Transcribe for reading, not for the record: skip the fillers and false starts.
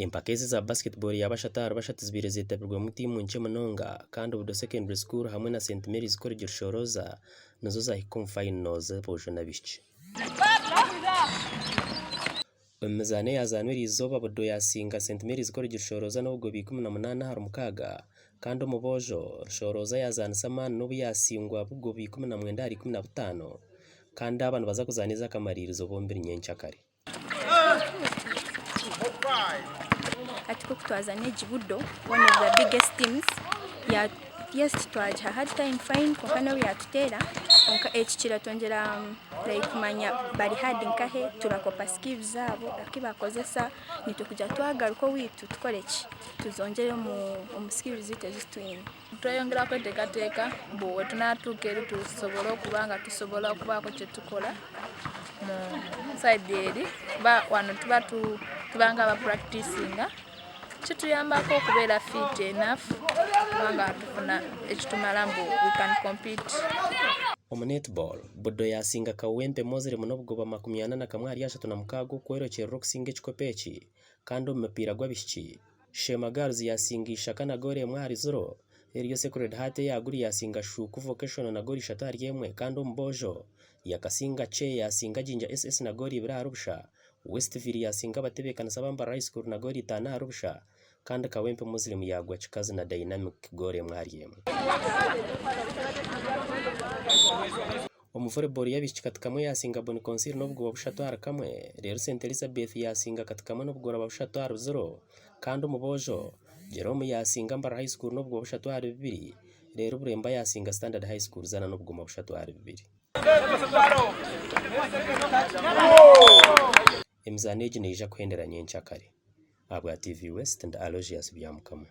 Empaka ezi eza basketball ya bashatu ahari bashatu zibaire zetabirwemu tiimu nkye munonga kandi Budo Secondary School hamwe na St Mary's College Rushoroza nizo zahika omu fayino z'aboojo n'abaishiki. Omu mizaano eyazaanwa eriizooba Budo yasinga St Mary's College Rushoroza n'obugoba 18-6 kandi omu boojo, Rushoroza yazaanisa amaani n'obu yasingwa bugoba 19-15 kandi aba nibaza kuzaana ez'akamaririzo bombiri nyenkyakare. Hati ku twaza n'egi Budo one of the biggest teams yes twagiha hard time fine kwonka n'obu yatuteera kwonka eki kiratwongyera like kumanya bari hard nkahe turakopa skills zaabo aku bakozesa naitwe kugira twagaruka owaitu tukore ki tuzongyere omu skills zaitu ezi twine. Tweyongera kweteekateeka ngu bwetunaatuuka eri tusobole okuba nga tusobola okubaako kye tukola mu sayidi eri kuba wano tuba tuba nga abapuractisinga kituyambaku okubeera fit enough okuba nga tufuna ekitumala mbu we can compete. Omu netball, Budo yaasinga Kawempe Muslim n'obugoba 41-36 okwerokyerera okusinga ekikopo eki kandi omu mupiira gw'abaishiki, Sheema Girls yaasinga Ishaka na goolo emwe ahari ziro, reero Sacred Heart eya Gulu yaasinga Shuuku Vocational na goolo ishatu ahari emwe kandi omu boojo, Yakasinga Che yaasinga Jinja SS na goolo ibiri ahari busha, Westville yaasinga abatebeekanisa aba Mbarara High School na goolo itaano ahari busha kandi Kawempe Muslim yaagwa Kikazi na Dynamic goolo emwe ahari emwe. Omu volleyball y'abaishiki Katikamwe yaasinga Boni Consil n'obugoba bushatu ahari kamwe, reero St Elizabeth yaasinga Katikamwe n'obugoroba bushatu ahari ziro, kandi omu boojo, Jerome yaasinga Mbarara High School n'obugoba bushatu ahari bubiri, reero Buremba yaasinga Standard High School Zana n'obugoma bushatu ahari bubiri. Emizaano egi neija kuhendera nyenkyakare. Ahabwa TV West, ndi Aloysius Byamukama.